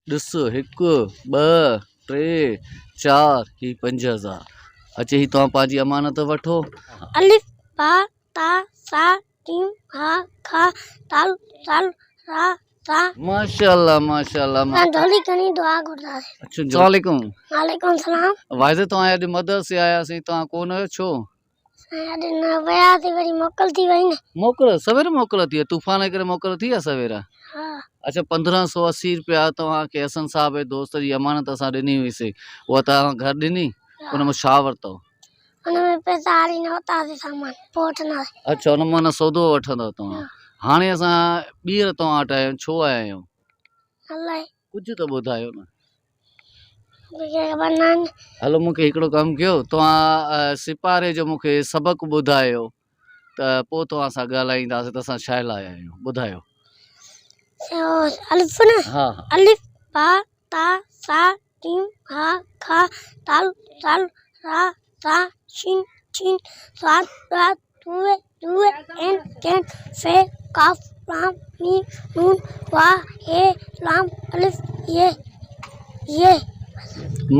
ڏس هڪ، ٻه، ٽي، چار، هي 5000. اچي هي توهان پنهنجي امانت وٺو. الف، با، تا، ثا، جيم، ها، خا، دال، ذال، را، ظا. ماشاءالله ماشاءالله. اسان جهولي کڻي دعا گهرنداسين. اڇا السلام عليڪم. وعليڪم السلام. واعظ توهان اڄ مدرسي آياسين توهان ڪو نه ويو ڇو؟ سائين اڄ نه وياسين وري موڪل ٿي وئي نه. موڪل سوير موڪل ٿي وئي طوفان جي ڪري موڪل ٿي آ سوير. ها. اڇا 1580 روپيا توهان کي حسن صاحب جي دوست جي امانت اسان ڏني هئي سي اها توهان گهر ڏني ان مان ڇا ورتو؟ ان ۾ پئسا هاري نه ورتاسين سامان پوء وٺنداسين. اڇا ان مان نه سودو وٺندو توهان. هاڻي اسان ٻيهر توهان وٽ آيا آهيون ڇو آيا آهيون؟ الائي. ڪجهه ته ٻڌايو نه. مونکي خبر ناهي. هلو مونکي هڪڙو ڪم ڪيو توهان سپاري جو مونکي سبق ٻڌايو ته پوء توهان سان ڳالهائينداسين ته اسان ڇا لاء آيا آهيون ٻڌايو. الف نه ها ها. الف با تا ثا جيم ها خا دال ذال را ظا شين جين صاد را ث ذ عين ڪين ف ڪاف لام ميم نون واء هي لام الف ي ي.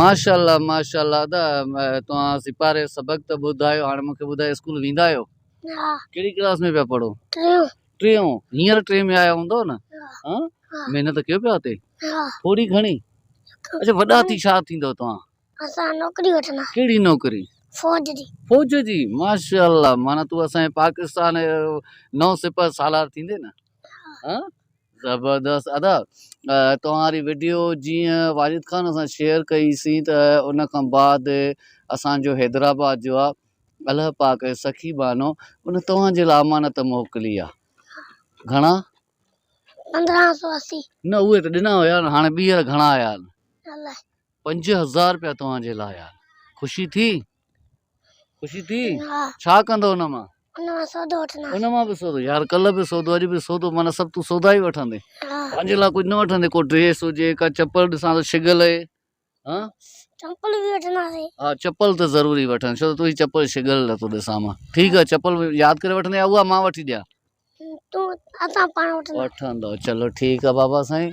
ماشاءالله ماشاءالله ادا توهان سپاري جو سبق ته ٻڌايو هاڻي مونکي ٻڌايو اسڪول ويندا آهيو ها. ڪهڙي ڪلاس ۾ پيا پڙهو؟ ٽيون. ٽيون هينئر ٽئين ۾ آيا هوندو نه؟ ها. محنت ڪيو پيا اتي؟ ها. ٿوري گهڻي؟ اڇا وڏا ٿي ڇا ٿيندو توهان؟ اسان نوڪري وٺندا. ڪهڙي نوڪري؟ فوج جي. فوج جي ماشاءالله معنيٰ تون اسان جي پاڪستان جو نئون سپهه سالار ٿيندين نه؟ ها زبردست ادا توهان واري وڊيو جيئن واجد خان سان شيئر ڪئي سين ته ان کان بعد اسان جو حيدرآباد جو آ الله پاڪ جو سخي بانو ان توهان جي لاء امانت موڪلي آ گهڻا؟ 1580. نه اهي ته ڏنا هيا نه هاڻي ٻيهر گهڻا آيا آهن؟ الائي. 5000 رپيا توهان جي لاء آهن. خوشي ٿي؟ خوشي ٿي؟ ها. ڇا ڪندو ان مان؟ ان مان سودو وٺنداس. ان مان به سودو؟ يار ڪلهه به سودو اڄ به سودو معنيٰ سڀ تون سودا ئي وٺندين. ها. پنهنجي لاء ڪجهه نه وٺندين ڪو ڊريس هجي ڪا چپل ڏسان ٿو ڇڳل اهي. ها؟ چمپل به وٺنداسين. ها چپل ته ضروري وٺن ڇو ته تنهنجي چپل ڇڳل نٿو ڏسان مان. ٺيڪ آهي چپل ياد ڪري وٺندين يا اها مان وٺي ڏيان؟ تون اسان پاڻ وٺندا. وٺندو چلو ٺيڪ آ بابا سائين.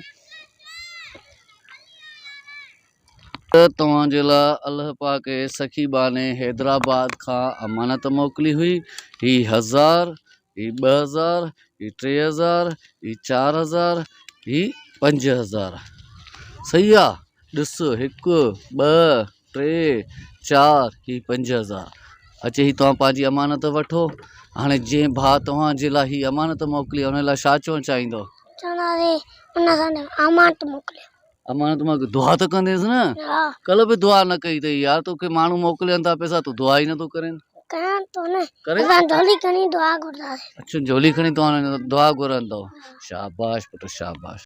ته توهان جي لاء الله پاڪ جي سخي ٻانهي حيدرآباد کان امانت موڪلي هئي هي هزار هي 2000 هي 3000 هي 4000 هي 5000 صحيح آ ڏس هڪ ٻه ٽي، چار، هي 5000. اچي هي توهان پنهنجي امانت وٺو. هاڻي جنهن ڀاء توهان جي لاء هي امانت موڪلي آهي، ان لاء ڇا چوڻ چاهيندؤ؟ چونداسين ان اسان ڏي امانت موڪليو. امانت موڪليو. دعا ته ڪنديس نه؟ ها. ڪلهه به دعا نه ڪئي اٿئي يار، توکي ماڻهو موڪلين ٿا پئسا، تون دعا ئي نٿو ڪرين. ڪيان ٿو نه. ڪرين؟ اسان جهولي کڻي دعا گهرنداسين. اڇا جهولي کڻي توهان دعا گهرندؤ. شاباش پٽ شاباش.